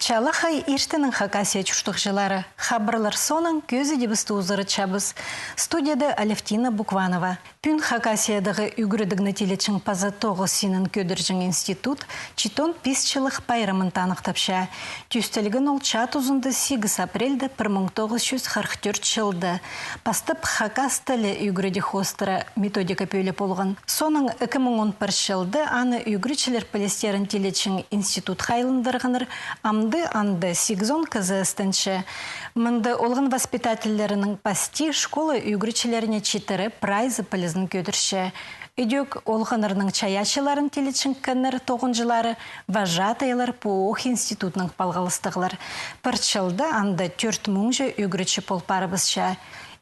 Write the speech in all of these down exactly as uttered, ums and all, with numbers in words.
Чалахай иртеннең, Хакасия чуртағҷылары. Хабарлар соонаң кӧзідібісті узаратчабыс. Студияда Алевтина Букванова. Пӱӱн Хакасиядағы ӱгредігні тилечең паза тоғыс синін кӧдірҷең институт читон пис чыллығ пайрамын таныхтапча. Тӧстелген ол чаа тузында сигіс апрельде пір муң тоғыс чӱс хырых тӧрт чылда. Пастап хакас тілі ӱгредіг хоостыра методика пӧлии полған. Соонаң ікі муң он пір чылда аны ӱгретчілер пілістерін тилечең институтха айландырғаннар, амды анда сигізон кізі істенче. Мында олған воспитательлернің пасти школа ӱгретчілеріне читіре прайзы пілізін кӧдірче. Ідӧк олғаннарның чайаачыларын тилечең кіннер тоғынҷылары, вожатыйлар пу ох институтнаң палғалыстығлар. Пір чылда анда тӧрт муңҷа ӱгретчі пол парыбысча.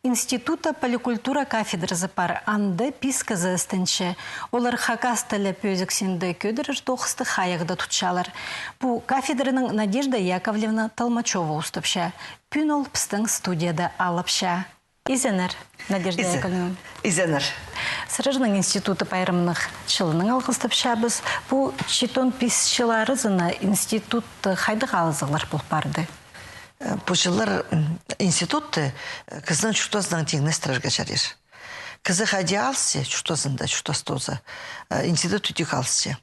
Институтта поликультура кафедразы пар, анда пис кізі істенче. Олар хакас тілі пӧзік синде кӧдірер тоғысты хайығда тутчалар. Пу кафедранаң Надежда Яковлевна Толмачева устапча. Пӱӱн ол пістің студияда алыпча. Изеннер, Надежда Яковлевна. Изеннер. Сірернің институтты пайрамнығ чылынаң алғыстапчабыс. Пу читон пис чыл аразына институтты хайдағ алызығлар пол парды? Э, пу чыллар, м, институтты, э, кізінің чуртазынаң тиңнестірерге чарир. Кізі хайди алысча, чуртазында, чуртас тооза, э, институт ідӧк алысча.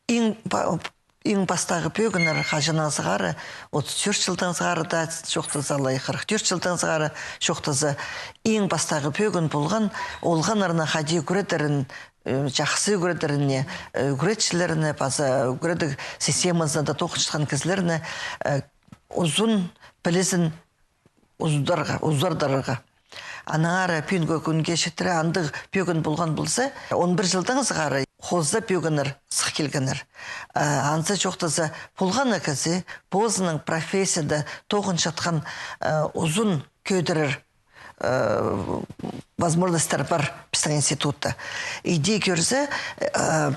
Иң па-, иң пастағы пӧгіннер хаҷаннаң сығара, отыс тӧрт чылдаң сығара даа чоохтаза, алай хырых тӧрт чылдаң сығара чоохтаза, иң пастағы пӧгін полған, олғаннарны хайди ӱгредерін, э, чахсы ӱгредеріне, э, ӱгретчілерні, паза ӱгредіг системазында тоғынчатхан кізілерні, э, узун пілізін узардарға, узардырарға. Аннаңар пӱӱнгі кӱнге читіре андағ пӧгін полған полза, он пір чылдаң сығара хоза пӧгіннер сых килгеннер. Э, анзы чоохтаза, полған на кізі позының профессияда тоғынчатхан, э, узун кӧдірер, э, возможностьтар пар пістің институтта. Иди кӧрзе, э,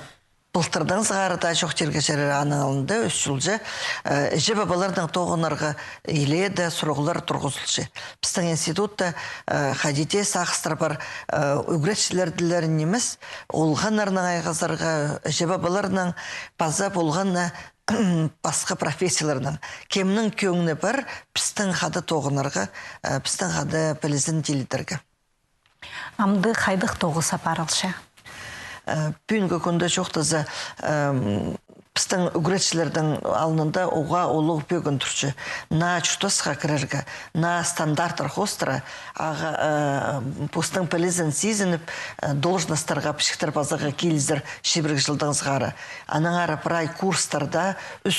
Былтырдаң сығара даа чоохтирға чарир, аның алнында ӱс чылҷа, э, іҷе-пабаларның тоғынарға илееде сурығлар турғызылча. Пістің институтта, э, хайди дее сағыстар пар, э, ӱгретчілерділер нимес, олғаннарның айғазарға, іҷе-пабаларның, паза полған на пасха профессияларның. Кемнің кӧңні пар, пістің хада тоғынарға, э, пістің хада пілізін тилідерге. Амды хайдағ тоғыс апарылча? Э, пӱӱнгі кӱнде чоохтаза, эм, пістің ӱгретчілердің алнында уғаа улуғ пӧгін турча. Наа чуртасха кірерге, наа стандарттар хоостыра, ағаа, э, постың пілізін сизініп, э, должностарға пічіктер пазарға килізер чибіргі чылдаң сығара. Аннаңар прай курстарда ӱс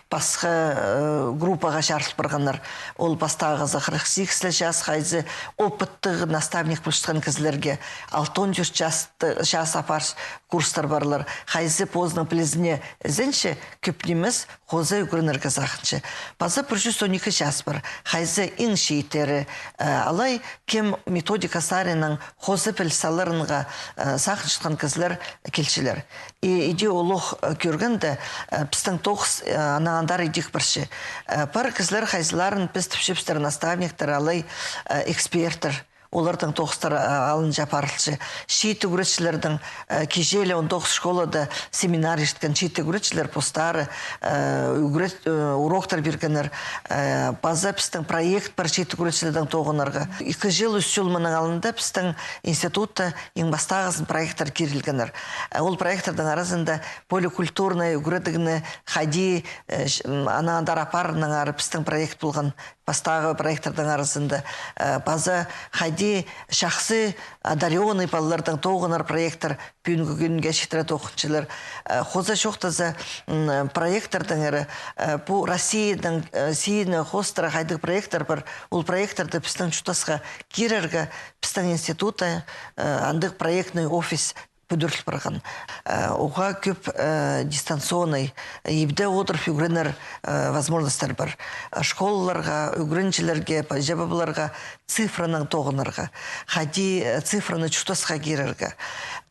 пасха, э, группаға чарыл парғаннар. Ол пастағызы хырых сигіс ле час, хайзы опыттығ наставник полчатхан кізілерге, алтон тӧрт час, час апар курстар парлар, хайзы позының пілізіне ізенче, кӧп нимес, хоза ӱгренерге сағынча. Паза пір чӱс он ікі час пар, хайзы иң чииттері, э, алай кем методика саринаң хоза піліс аларға, э, сағынчатхан кізілер килчелер. И иди улуғ, э, кӧргенде, э, пістің тоғыс, э, анаң андар идӧк парча. Э, пар кізілер, хайзыларын піс тіпчебістер наставниктер, алай, э, эксперттер. Олардың тоғыстары, э, алынҷа апарылча. Чиит ӱгретчілердің, э, кичее ле он тоғыс школада семинар ирткен чиит ӱгретчілер постары, э, ӱгрет-, э, уроктар пиргеннер, э, паза пістің проект пар чиит ӱгретчілердең тоғынарға. Ікі чыл, ӱс чыл мының алнында пістің институтта иң пастағызын проекттар кирілгеннер. Э, ол проекттердің аразында поликультурнай ӱгредігні хайди, э, ш-, м, анаң андар апарынаңар пістің проект полған пастағы проекттердің аразында. Э, паза хайди чахсы одарённый палалардаң тоғынар проекттер пӱӱнгі кӱнге читіре тоғынчалар. Э, хоза чоохтаза, м, проекттердеңер, э, пу Россияның, э, сині хоостыра хайдағ проекттер пар, ол проекттерді пістің чуртасха кирерге, пістің институтта, э, андағ проектный офис пӱдіріл парған. Э, уғаа кӧп, э, дистанционный, ибде одырып ӱгренер, э, возможностьтар пар. Э, школаларға, ӱгренҷілерге, па-, іҷе-пабаларға цифранаң тоғынарға, хайди, э, цифраны чуртасха кирерге.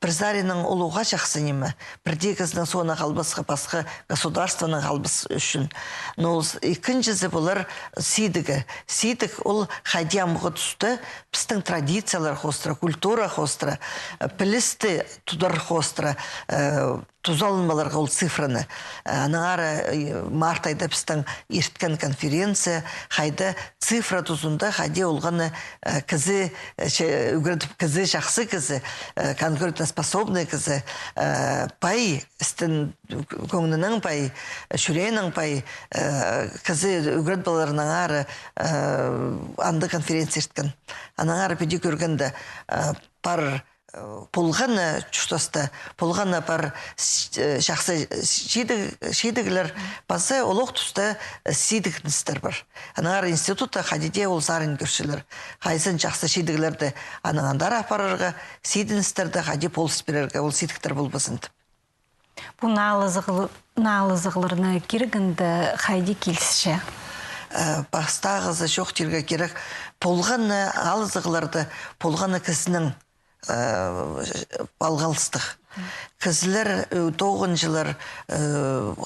Пір саринаң ол уғаа чахсы ниме, пірдее кізінің соонда халбасха, пасха государствонаң халбас ӱчӱн. Но ол с-, ікінҷізі полар сидігі. Сидік ол хайди амғы туста пістің традициялар хоостыра, культура хоостыра, э, пілісті тудар хоостыра, э, тузаланмаларға ол цифраны. Аннаңар март айда пістің ирткен конференция, хайда цифра тузында хайди олғаны кізі, че-, ӱгредіп кізі, чахсы кізі, конкурентоспособный кізі, пай, істің кӧңнінің пай, чӱреенің пай кізі ӱгредіп аларынаңар анда конференция ирткен. Аннаңар піди кӧргенде, пар полғаны чуртаста, полғаны пар чахсы чидіглер, паза олох туста сидігністер пар. Аннаңар институтта хайди дее ол сарын кӧрчелер. Хайзын чахсы чидіглерді аннаң андар апарарға, сидігністерді хайди полыс пирерге, ол сидіктер полбазын тіп. Пу наалызығларны киргенде хайди килісче? Пастағызы чох тирге кирек. Полғаны алызығларды, полғаны кізінің палғалыстығ. Кізілер тоғынҷылар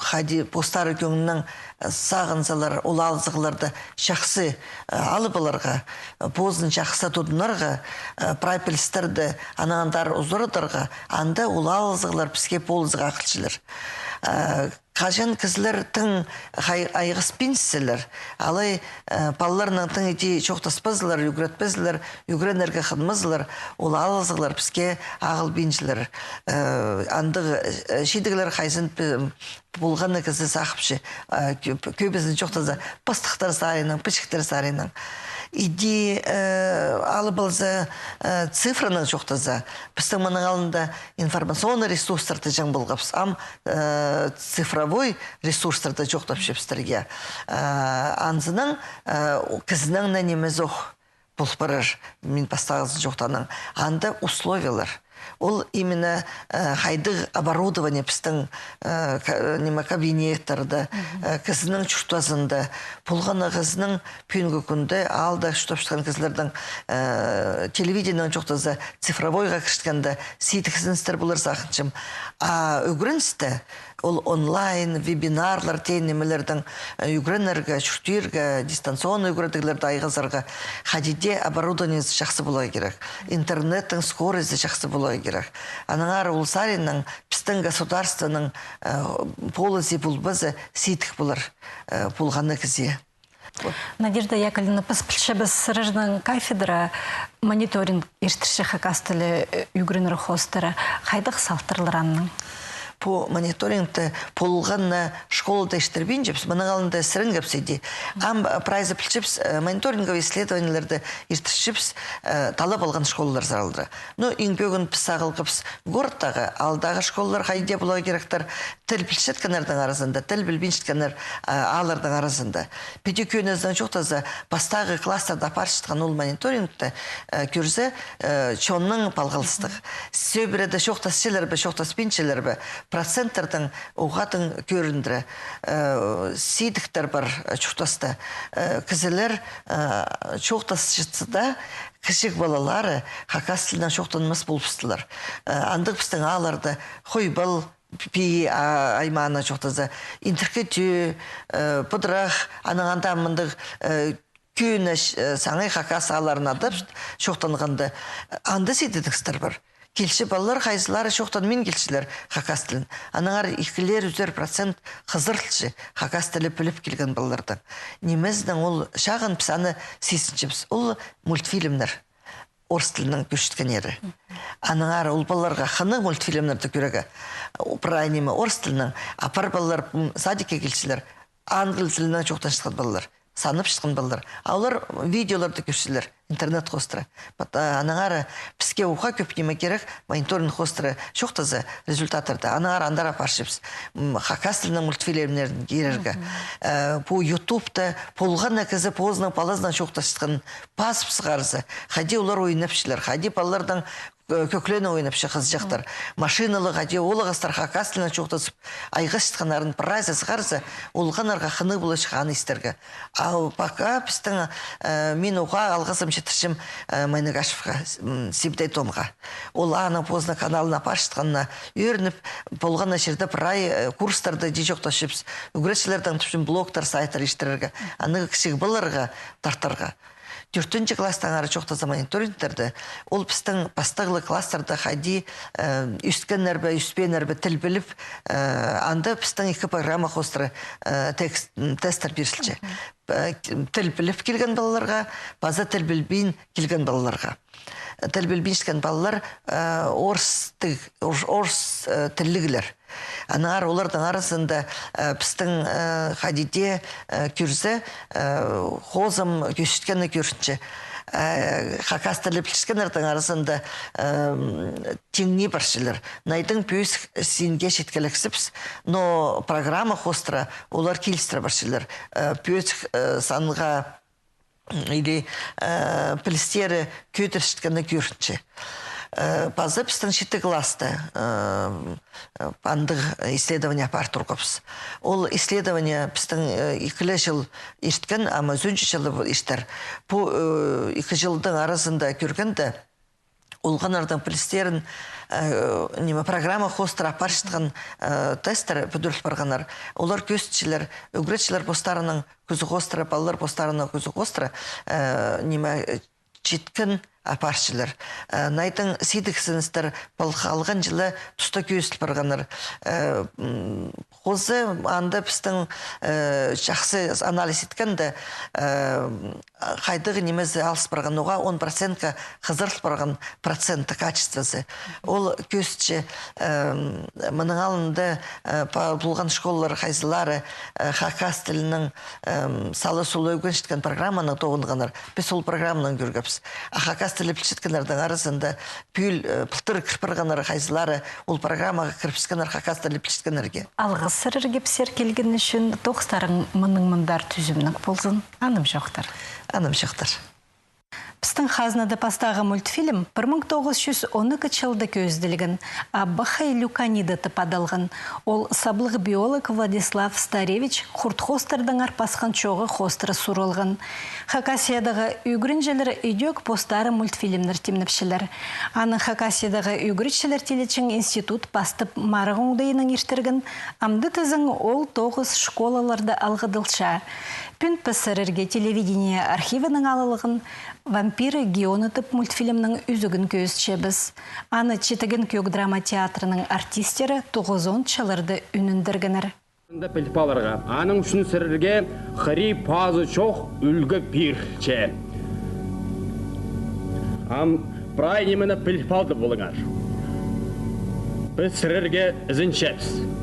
хайди постары кӧңнінең сағынзалар, ол алызығларды чахсы алып аларға, позын чахсы тудынарға, прай пілістерді аннаң андар узаратарға, анда ол алызығлар піске полызығ ағылчалар. Хаҷан кізілер тың айғаспинчалар, алай палаларнаң тың іди чоохтаспазалар, ӱгретпезелер, ӱгренерге хынмазалар, ол алызығлар піске ағылбинчалар. Андығ чидіглер хайзын полғаны кізі сағыпча, кӧбізін чоохтаза, пастыхтар саринаң, пічіктер саринаң. Іди алып алза, цифранаң чоохтаза, пістің мының алнында информационный ресурстарда чаң полғабыс, ам цифровой ресурстарда чоохтапчабыстыр, я. Анзынаң кізінің не нимезі ох пол парар, мин пастағызын чоохтаным. Анда условиялар. Ол именно хайдағ оборудование пістің, ниме, кабинеттерде, кізінің чуртазында, полғаны кізінің пӱӱнгі кӱнде аалда чуртапчатхан кізілернің телевидениенең чоохтаза, цифровойға кірчеткенде сидік ізеністер полар сағынчам. А ӱгреністе ол онлайн, вебинарлар, тее нимелердең ӱгренерге, чуртирға, дистанционный ӱгредіглерді айғазарға, хайди дее оборудованиезі чахсы поларға кирек, интернеттің скоройзы чахсы поларға кирек. Аннаңар ол саринаң пістің государствоның полызии полбаза, сидік полар полғаны кізее. Надежда Яковлевна, піс пілчебіс, сірернің кафедра мониторинг иртірче хакас тілі ӱгренер хоостыра. Хайдағ салтарлар аннаң? Пу мониторингті полғаны школада иртірбинчебіс, мының алнында сірерге пісейді. Ам прайзы пілчебіс, мониторинговый исследованиелерді иртірчебіс, талап алған школалар саралдыра. Ну, иң пӧгін піс сағылғабыс городтағы, аалдағы школалар хайди поларға киректер, тіл пілчеткеннернің аразында, тіл пілбинчеткеннер аалларның аразында. Піди кӧнізінең чоохтаза, пастағы класстарда апарчатхан ол мониторингті кӧрзе, чонның палғалыстығ. Сӧбіреде чоохтасчалар ба, чоохтаспинчалар ба, проценттердең уғаа тың кӧріндіре. Сидіктер пар чуртаста. Кізілер чоохтасчатса даа, кічіг палалары хакас тілінең чоохтанмас полыбыстылар. Андағ пістің аалларда Хойбал, Пии аймағына чоохтаза, Интіркі Тӧӧ, Пыдырах, анаң анда мындағ кӧні саңай хакас аалларына даа чоохтанғанда, анда сидік ізеністер пар. Килче палалар, хайзылары чоохтанмин килчелер хакас тілін. Аннаңар ікілер-ӱзер процент хызырылча хакас тілі піліп килген палалардаң. Нимезінең ол чағын піс аны сизінчебіс. Ол мультфильмнер. Орыс тілінең кӧрчеткеннері. Аннаңар ол палаларға хынығ мультфильмнерді кӧрерге. Прай ниме орыс тілінең, а пар палалар садикке килчелер, англи тілінең чоохтанчатхан палалар, санапчатхан палалар. А олар видеоларды кӧрчелер интернет хоостыра. Аннаңар піске уғаа кӧп ниме кирек, мониторинг хоостыра чоохтаза результаттарды, аннаңар андар апарчабыс. Хакас тілінің мультфильмнерін кирерге. Пу ютубта полған на кізі позының палазынаң чоохтасчатхан пазып сығарза, хайди олар ойнапчалар, хайди палаларның кӧклеен ойнапча хызыҷахтар. Машиналы хайди ол ағастар хакас тілінең чоохтазып, айғасчатханнарын прайзы сығарза, олғаннарға хынығ поларҷых аны истерге. А пока пістің, мин уғаа алғызым читірчем Майнагашевха, Сибдей Томға. Ол аның позының каналына апарчатханына ӧрініп, полған на чирде прай курстарда даа чоохтасчабыс. Ӱгретчілердең тіпчем блогтар, сайттар иртірерге. Аны кічіг палаларға тартарға. тӧртінҷі класстаңар чоохтаза мониторингтарда, ол пістің пастағлығ класстарда хайди, э, ӧскеннер бе, ӧспееннер бе, тіл піліп, э, анда пістің ікі программа хоостыра, э, текст, м, тесттер пирілче. Э, тіл піліп килген палаларға, паза тіл пілбин килген палаларға. Тіл пілбинчеткен палалар, э, орыс тіг-, орыс, орыс, э, тілліглер. Аннаңар олардың аразында, э, пістің, э, хайди дее, э, кӧрзе, э, хозым кӧзіткені кӧрінче. Э, хакас тілі пілчеткеннердің аразында, э, тиңней парчалар. Найдың пӧзік синге читкелексіпс, но программа хоостыра олар килістіре парчалар. Э, пӧзік, э, санға или, э, пілістері кӧдірчеткені кӧрінче. Э, паза пістің читі класста, э, э, андағ исследование апар турғабыс. Ол исследование пістің, э, ікіле чыл ирткен, ам ӱзінҷі чылы иртер. Пу, э, ікі чылдың аразында кӧргенде, олғаннарның пілістерін, э, ниме, программа хоостыра апарчатхан, э, тесттер пӱдіріл парғаннар. Олар кӧзітчелер, ӱгретчілер постарының кӱзі хоостыра, палалар постарының кӱзі хоостыра, э, ниме, э, читкен апарчалар. Э, найдың сидік сыныстар пол халған чылы туста кӧзіл парғаннар. Э, м, хозы анда пістің, э, чахсы анализ иткенде, э, хайдағ нимезі алыс парған, оға он процентке хызырыл парған проценті, качествозы. Ол кӧзітче, эм, мының алнында, э, па-, полған школалар хайзылары, э, хакас тілінің, эм, сала-сула ӱгренчеткен программанаң тоғынғаннар. Піс ол программанаң кӧргебіс. А хакас тілі пілчеткеннердің аразында пӱӱл, э, пылтыр кір парғаннар хайзылары ол программаға кірібіскеннер хакас тілі пілчеткеннерге. Алғыс сірерге пісер килген ӱчӱн, тоғыстарың мының мындар тӱзімніг ползын. Анымҷохтар. Анымҷохтар. Пістің хазнада пастағы мультфильм пір муң тоғыс чӱс он ікі чылда кӧзіділген, «Аббахай Люканида» тіп адалған. Ол саблығ биолог Владислав Старевич хурт хоостардаңар пасхан чооғы хоостыра сурылған. Хакасиядағы ӱгренҷілер идӧк постары мультфильмнер тимнепчелер. Аны Хакасиядағы ӱгретчілер тилетчең институт пастап марығ оңдайынаң иртірген, амды тізең ол тоғыс школаларда алғыдылча. Пӱӱн піс сірерге телевидение архивінің алалығын, «Вампиры Геона» тіп мультфильмнің ӱзігін кӧзітчебіс. Аны Читіген кӧӧк драма театрының артистері тоғызон чылларда ӱніндіргеннер. Анда піліп аларға. Аның ӱчӱн сірерге хыри пазы чох ӱлгӱ пирче. Ам прай нимені піліп алды полыңар. Піс сірерге ізенчебіс.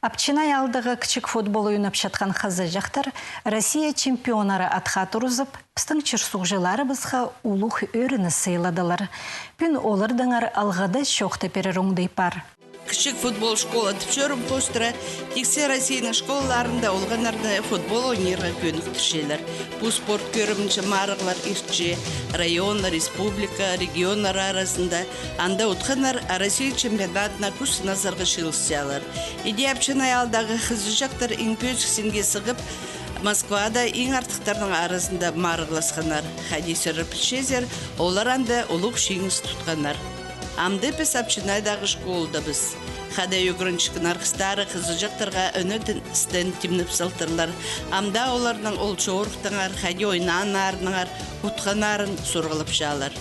Апчынай аалдағы кічіг футбол ойнапчатхан хызыҷахтар Россия чемпионнары атха турызып, пістің чир-суғҷыларыбысха улуғ ӧрініс сыйладылар. Пӱӱн олардаңар алғыда чоохтап пирер оңдай пар. Кічіг футбол школа тіп чӧрім хоостыра тиксі Россияның школаларында олғаннарны футбол ойнирға кӧніктірчелер. Пу спорт кӧрімінҷе марығлар иртче районнар, республика, регионнар аразында. Анда утханнар Россия чемпионатына кӱс сыназарға чыылысчалар. Иди Апчынай аалдағы хызыҷахтар иң пӧзік синге сығып, Москвада иң артыхтарның аразында марығласханнар. Хайди сірер пілчезер, олар анда улуғ чиңіс тутханнар. Амды піс Апчынайдағы школдабыс. Хада ӱгренчеткен арғыстары хызыҷахтарға ӧнетін стенд тимнеп салтырлар. Амды оларның ол чорыхтаңар, хайди ойнааннарынаңар, утханнарын сурғылапчалар.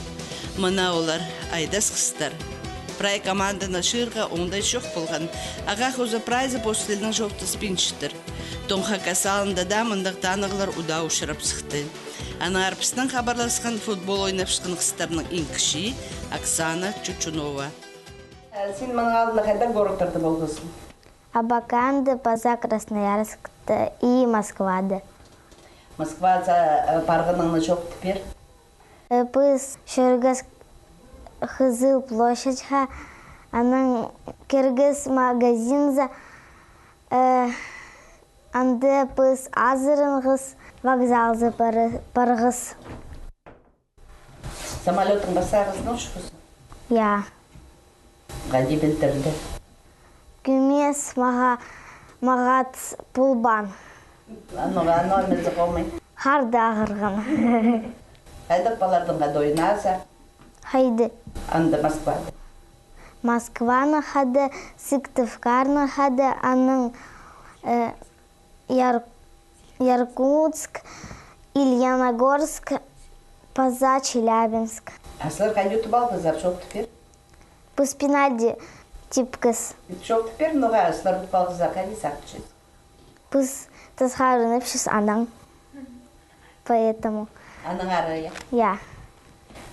Мына олар, айдас хыстар. Прай команданы чыырға оңдай чох полған. Ағаа хоза прайзы пос тілінең чоохтаспинчаттыр. Тоң Хакас аалында даа мындағ танығлар удаа учурап сыхты. Аннаңар пістің хабарласхан футбол ойнапчатхан хыстарның иң кічии Оксана Чучунова. Син мының алнында хайдағ городтарда полғазың? Абаканда, паза Красноярскта и Москвада. Москваза, э, парғаныңны чоохтап пир. Э, піс чӧргебіс Хызыл площадьха, анаң кіргебіс магазинзар, э, Анда піс азыранғас, вокзалзар пар-, парғас. Самолёттаң пазарға сынап чӧрчезің? Я. Хайди пілдірді? Кӧмес, мағаа, мағаа тіс полбаан. Анаң, анаң ниме полбаан? Харды ағырған. Хайдағ палаларнаң хада ойназа? Хайди? Анда Москвада. Москванаң хада, Сыктывкарнаң хада, анаң, э, Яр-, Якутск, Ильиногорск, паза Челябинск. А сірер хайди утып алғазар, чоохтап пир. Піс пенальти тіпкебіс. Чоохтап пир, ноға сірер утып алғазар, хайди сағынчазар? Піс тасхар ойнапчабыс анаң. Поэтому. Анаң ары, я? Я.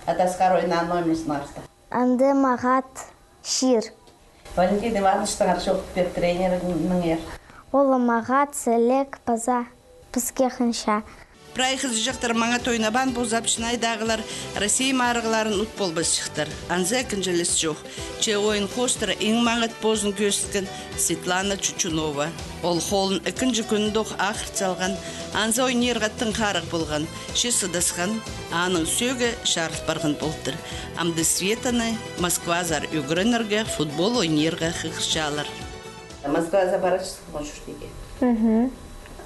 А тасхар ойнаан нимезің артых? Анда мағат чир. Валентин Иванович, саңар чоохтап пир, тренеріңер. Ол мағат сіліг паза піске хынча. Прай хызыҷахтар маңат ойнабаан полза, апчынайдағылар Россия марығларын ут полбасчыхтар. Анзы ікінҷілес чох. Че ойын хоостыра иң маңат позын кӧзіткен Светлана Чучунова. Ол холын ікінҷі кӱнінде ох ағырт салған, анзы ойнирға тың харығ полған, че сыдасхан, аның сӧӧгі чарыл парған полтыр. Амды Светаны Москвазар ӱгренерге, футбол ойнирға хығырчалар. Москвазар парарҷыхсың ма чуртирға? Мгм.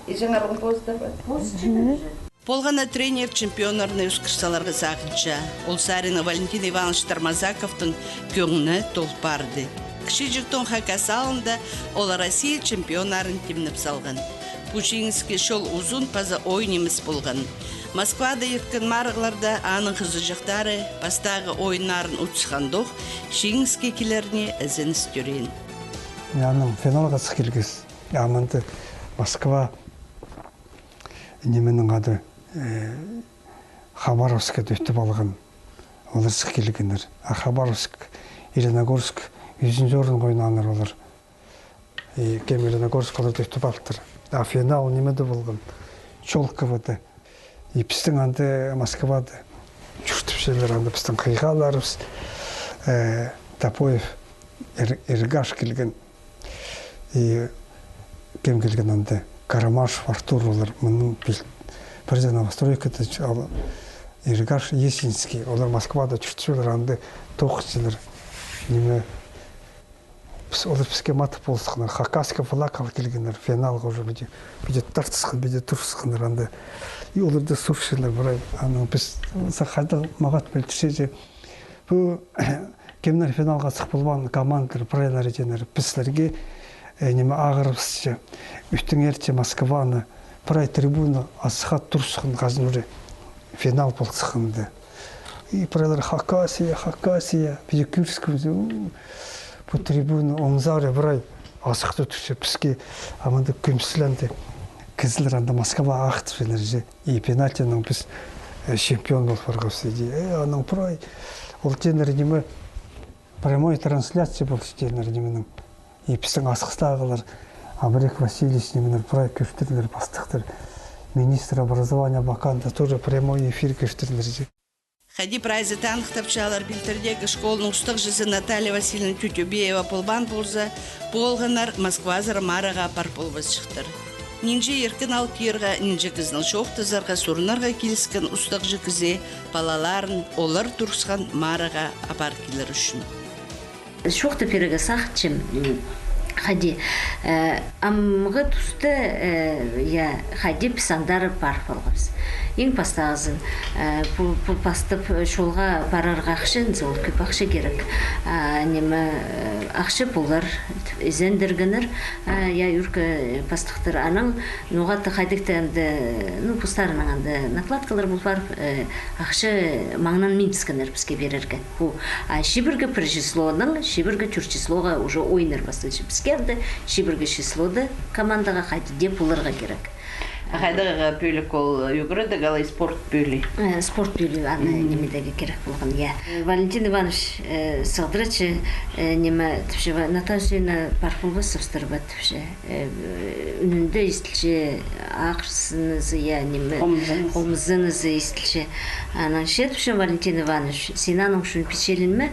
Иҷеңер оң позы? Позы. Полған на тренер чемпионнарны ӧскір саларға сағынча. Ол саринаң Валентин Иванович Тормозаковтың кӧңні тол парды. Кічіҷектең хакас аалында ол Россия чемпионнарын тимнеп салған. Пу чиңіске чол узун паза оой нимес полған. Москвада ирткен марығларда аның хызыҷахтары пастағы ойыннарын ут сыхханда ох, чиңіске килеріне ізеніс тӧреен. Анаң финалға сых килгебіс. Амды Москва, нименің ады, э, Хабаровскта ӱтіп алған. Олар сых килгеннер. А Хабаровск, Лениногорск, ӱзінҷі орынға ойнааннар олар. И кем Лениногорск оларды ӱтіп алтыр. А финал нимеде полған? Чолковода. И пістің анда Москвада чуртапчалар, анда пістің хыйғаларыбыс, э, Топоев, Эр-, Эргаш килген. И кем килген анда? Карамашев, Артур, олар мының піл-, пірдее новостройкада ч-, ал, Эргаш, Есинский, олар Москвада чуртапчалар, анда тоғынчалар. Ниме, піс, олар піске мат полысханнар, хакасский флаг ала килгеннер, финалға уже піди, піди тартысхан, піди турысханнар анда. И оларды сурчалар, прай, анаң піс, сағам хайдағ мағат пілдірче, пу, кемнер финалға сых полбаан командалар, прайлары тееннер, піс сірерге, э, ниме, ағырыбысча, ӱстеңерче Москваны, прай трибуна асыхха турысхан, хазынуре финал пол сыхханда. И прайлар: «Хакасия, Хакасия», піди кӧріскебіс, у, пу трибуна оңзары прай асых тутча піске, амды кӧмесленді, кізілер анда Москва ағыртчалар же. И пенальтинаң піс, э, чемпион пол парғабыс, иди. Э, анаң прай, ол тееннер ниме, прямой трансляция полча тееннер нименің. И пістің асхыстағылар, Абрек Васильевич нименің прай кӧртірлер, пастыхтар. Министр образования Абаканда тоже прямой эфир кӧртірлер же. Хайди прайзы таныхтапчалар, Пилтірдегі школаның устағҷызы Наталья Васильевна Тютюбеева полбаан полза, пу олғаннар Москвазар марығға пар полбасчыхтар. Нинҷе иркін алтирға, нинҷе кізінең чоохтазарға, сурынарға киліскен устағҷы кізее палаларын олар турысхан марығға апар килер ӱчӱн. Чоохтап пирерге сағынчам, м, хайди, э, амғы туста, э, я, хайди піс андар пар полғабыс. Иң пастағызын, э, пу, пу пастап, э, чолға парарға ахча, ол кӧп ахча кирек. А, ниме, э, ахча полар, изендіргеннер, а, я, ӱркі, э, пастыхтар. Анаң, ноға-да хайдағ-да анда, ну, постарының анда накладкалар пол пар, э, ахча маңнанминчатханнар піске пирерге. Пу, а, чибіргі пір числонаң чибіргі тӧрт числоға уже ойыннар пасталча. Піске анда чибіргі числода командаға хайди дее поларға кирек. А хайдағ пӧлік ол, ӱгредіг алай спорт пӧлии? Э, спорт пӧлии, аны нимедегі кирек полған, я. Валентин Иванович, э, сығдырча, э, ниме, тіпче, Наталья Васильевна, пар полбассыбыстыр ба, тіпче. Э, ӱнінде истілче, ағырзынызы, я, ниме, хомзынызы. Хомзынызы истілче. Анаң че тіпче, Валентин Иванович, син аның ӱчӱн пичелінме.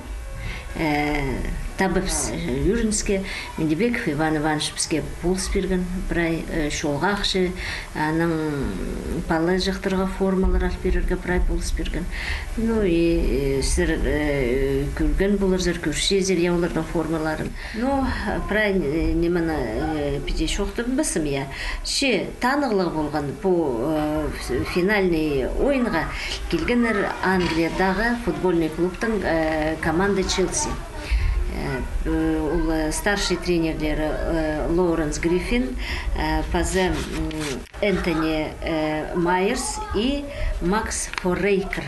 Э, Табыс, э, ӱрініске, Миндибеков Иван Иванович піске полыс пирген, прай, э, чолға ахча, анаң палаҷахтарға формалар ал пирерге прай полыс пирген. Ну и, э, сірер, э, кӧрген поларзар, кӧрчезер, я, оларның формаларын. Ну, прай, э, нимені, э, піди чоохтабаспаам, я. Че танығлығ полған пу, э, ф-, финальный ойынға килгеннер Англиядағы футбольный клубтың, э, команда Челси. Э, э, ол, э, старший тренерлері, э, Лоуренс Гриффин, э, паза, м, Энтони, э, Майерс и Макс Форейкер.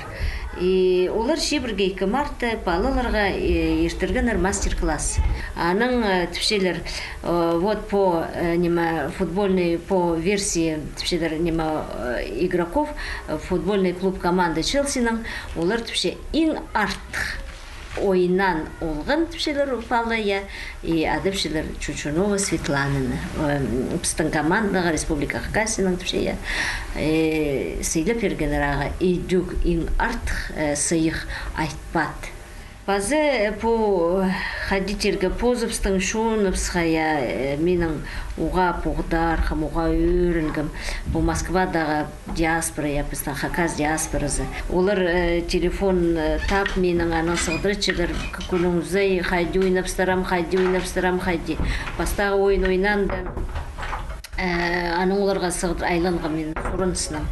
И олар чибіргі ікі мартта палаларға, э, иртіргеннер мастер-класс. Анаң, э, тіпчелер, э, вот по, э, ниме, футбольный, по версии, тіпчелер, ниме, э, игроков, э, футбольный клуб команды Челсиның, олар тіпче иң артых ойнаан олған, тіпчелер, пала, я, и адапчалар Чучунова Светлананы. М, пістің командаға, Республика Хакасияның, тіпче, я. Э, сыйлап пиргеннер ағаа идӧк иң артых, э, сыйых айтпат. Паза, э, пу, э, хайди тирге, позыбыстың чоныбысха, я, э, минің уғаа поғдархам, уғаа ӧренгем, пу Москвадағы диаспора, я, пістің хакас диаспоразы. Олар, э, телефон, э, таап минің, анаң сығдыратчалар, к-, кӱннің узай, хайди ойнапсарам, хайди ойнапсарам, хайди. Пастағы ойын ойнаанда, э, анаң оларға сығдыр-, айланғам мин сурыныснаң.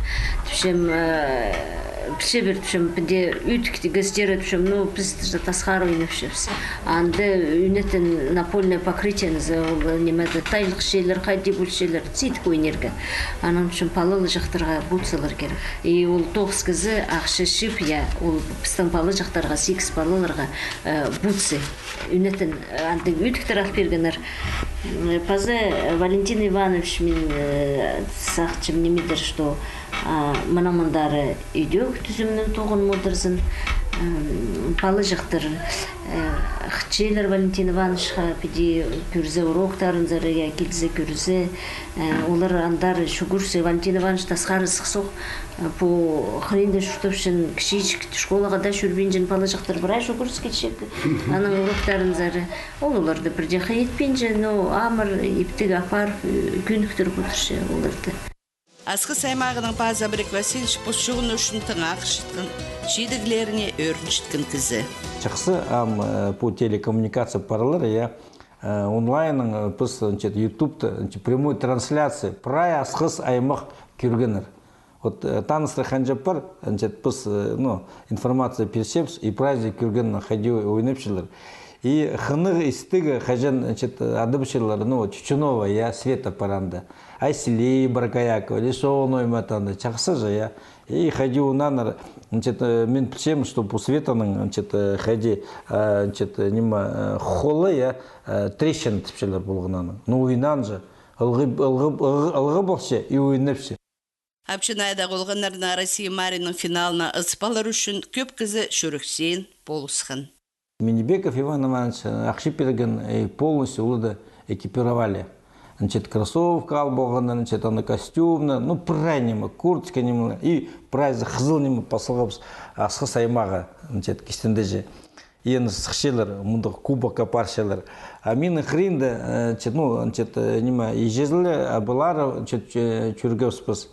Тіпчем, э, пілчебіс, тіпчем, піди ӱдік тигестері, тіпчем, ну, піс тасхар ойнапчабыс. Анда ӱнетін напольное покрытиені за, ол, ниме, тайлығ чирлер, хайди пол чирлер, сидік ойнирға. Анаң ӱчӱн палалығ чахтарға бутсылар кирек. И ол тоғыс кізі ахча чыып, я, ол пістің палалығ чахтарға, сигіс палаларға, э, бутсы. Ӱнетін, э, анда ӱдіктер ал пиргеннер. М, паза, э, Валентин Иванович, мин, э, сағынчам нимедір, что, а, мынаң мындары идӧк тӱзімнең тоғын модырзын. М, палалығ чахтар, э, хынчалар Валентин Ивановичха, піди кӧрзе уроктарынзар, я, килзе кӧрзе, э, олар андар чӱгӱрзе, Валентин Иванович тасхар сыхсох, э, пу хыринда чуртапчаң, кічіҷек, школаға даа чӱрбинчең, палалығ чахтар прай чӱгӱріс килче аның уроктарынзар. Ол оларды пірдее хайытпинча, но амыр, иптіг апарып, э, кӧніктіріп одырча оларды. Асхыс аймағының пазы Абрек Васильевич пос чоны ӱчӱн тың ахчатхан, чидіглеріне ӧрінчеткен кізі. Чахсы, ам, э, пу телекоммуникация паралар, я, э, онлайннаң, э, піс, значит, ютубта, значит, прямой трансляция, прай Асхыс аймах кӧргеннер. Вот, э, таныстар ханҷа пар, значит, піс, э, ну, информация пирчебіс, и прайзы кӧргеннер, хайди ойнапчалар. И хынығ истіг, хаҷан, значит, адапчалар, ну, вот, Чучунова, я, Света пар анда. Ай, Селей Баркаякова, или Шоной Матанда, чахсы же, я. И хайди ойнааннар, значит, э, мин пілчем, что пу Светаның, значит, э, хайди, э, значит, э, ниме, э, холы, я, э, трещина тіпчелер полған аның. Ну, ойнаан же, ылғы, ылғы, ылғы, ылғы полча и ойнапча. Апчынайдағы олғаннарны Россия маринның финалына ызып алар ӱчӱн кӧп кізі чӱрексеен полысхан. Миндибеков Иван Иванович, э, ахча пирген, и полностью оларды экипировали. Значит, кроссовка ал полғаннар, значит, аны костюмны, ну, прай ниме, куртка ниме, и прайзы хызыл ниме пас салғабыс Асхыс аймағы, значит, кистендеҷе. И аны сыхчалар, мындағ кубокха парчалар. А минің хыринда, э, значит, ну, значит, э, ниме, иҷезі ле, абалары, значит, чӱ-, чӱргебіс піс.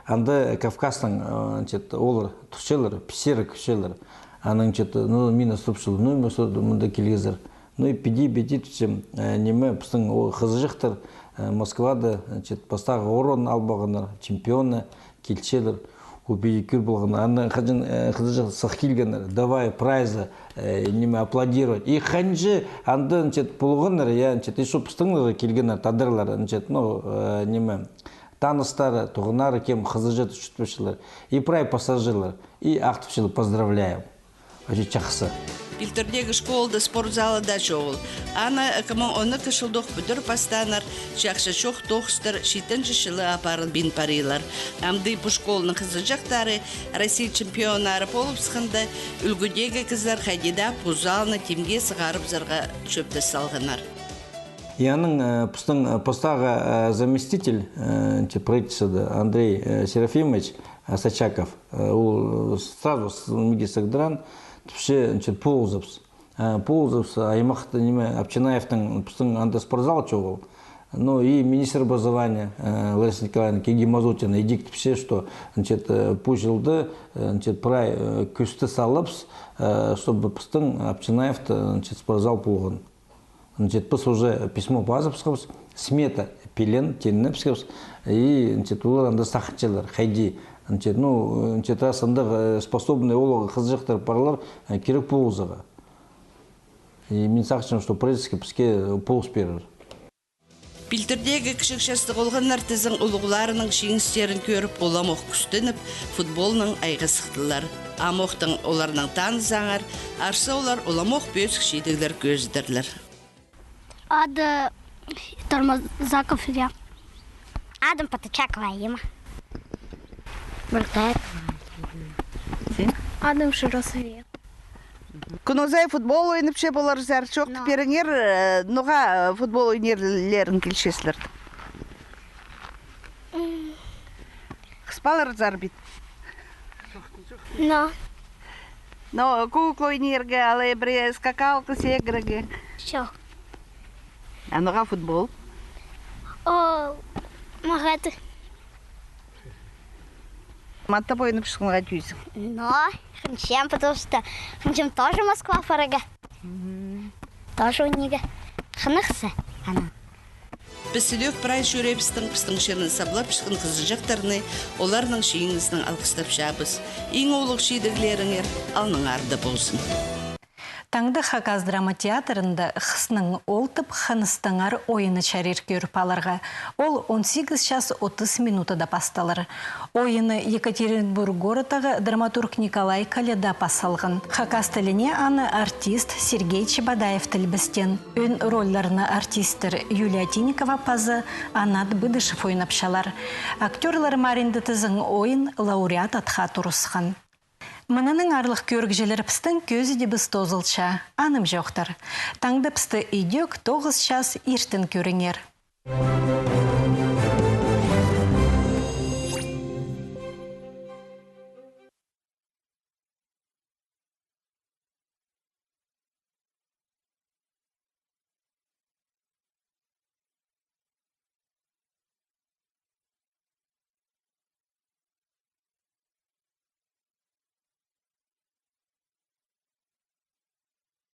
Анда Кавказтың, э, значит, олар турчалар, писер кӧрчелер. Анаң чет, ну, мині сурапчалар, ну, ниме сорды, мында килгезер. Ну, и піди, піди тіпчем, э, ниме, пістің ол хызыҷахтар, э, Москвада, значит, пастағы орын ал парғаннар, чемпионы, килчелер, ол піди кӧр полған. Аны хаҷан, э, хызыҷах сых килгеннер, давай, прайзы, э, ниме, аплодировать. И ханҷа анда, значит, полғаннар, я, значит, и со пістіңлер килгеннер, тадарлар, значит, ну, э, ниме, таныстары, туғаннары, кем хызыҷахты чуртапчалар. И прай пассажирлар. И ахтапчалар, поздравляем. Вообще чахсы. Пилтірдегі школада спорт залы даа чоғыл. Аны ікі муң он ікі чылдох пӱдір пастааннар, чахсы чох тоғыстар читінҷі чылы апарылбин парирлар. Амды пу школаның хызыҷахтары Россия чемпионнары полыбысханда, ӱлгӱдегі кізілер хайди даа пу залны тимге сығарыбызарға чӧптес салғаннар. И анаң, э, пістің, э, пастағы, э, заместитель, э, че правительствода Андрей, э, Серафимович, э, Сачаков, э, ол, э, сразу с-, миге сығдыраан, тіпче, значит, полызыбыс. Э, полызыбыс аймахта, ниме, Апчинаевтің, пістің анда спортзал чоғыл. Ну и министр образования, э, Лариса Николаевна килген, Мазутина, идӧк тіпче, что, значит, э, пу чылда, э, значит, прай, э, кӱсті салыбыс, э, чтобы пістің Апчинаевта, значит, спортзал полған. Значит, піс уже письмо пазыбысхабыс, смета пілен тимнепсхабыс, и, значит, олар анда сағынчалар, хайди. Значит, ну, значит, раз андағ, э, способный оларға хызыҷахтар парлар, э, кирек полызарға. И мин сағынчам, что правительство піске полыс пирер. Пилтірдегі кічіг частығ олғаннар тізең улуғларының чиңістерін кӧріп, уламох кӱстеніп, футболнаң айғасхталар. Амохтаң оларнаң танызаңар, арса олар уламох пӧзік чидіглер кӧзідерлер. Ады Тормозаков Илья. Адым Патачакова Ема. Муртаев. Сен? Адым Широсов Илья. Кӱн узай футбол ойнапча поларзар, чоохтап пиріңер, э, ноға, э, футбол ойнирға килчезер? Хыс паларзар бит. Но. Но кукла ойнирға, алай пірее скакалка секірерге. Чох. А ноға футбол? Ол мағат. Маттап ойнап шықсынға тӱзің. Но, хынчам, потому что хынчам тоже Москва парарға. Тоже ойнирға. Хынығ зе, ана. Піс ідӧк прай чӱреебістең пістің чирні саблапчатхан хызыҷахтарны, оларның чиңізінең алғыстапчабыс. Иң улуғ чидіглеріңер алныңарда ползын. Таңда Хакас драма театрында «Хысның ол» тіп хыныстаңар ойыны чарир кӧріп аларға. Ол он сигіс час отыс минутада пасталар. Ойыны Екатеринбург городтағы драматург Николай Коляда пас салған. Хакас тіліне аны артист Сергей Чебодаев тілбестеен. Ӧӧн рольларны артисттер Юлия Тинникова паза Анат Быдышев ойнапчалар. Актёрлар маринда тізең ойын лауреат атха турысхан. Мынынаң, аарлығ кӧрігҷілер, пістің кӧзідібіс тоозылча. Анымҷохтар. Таңда пісті ідӧк тоғыс час иртен кӧріңер.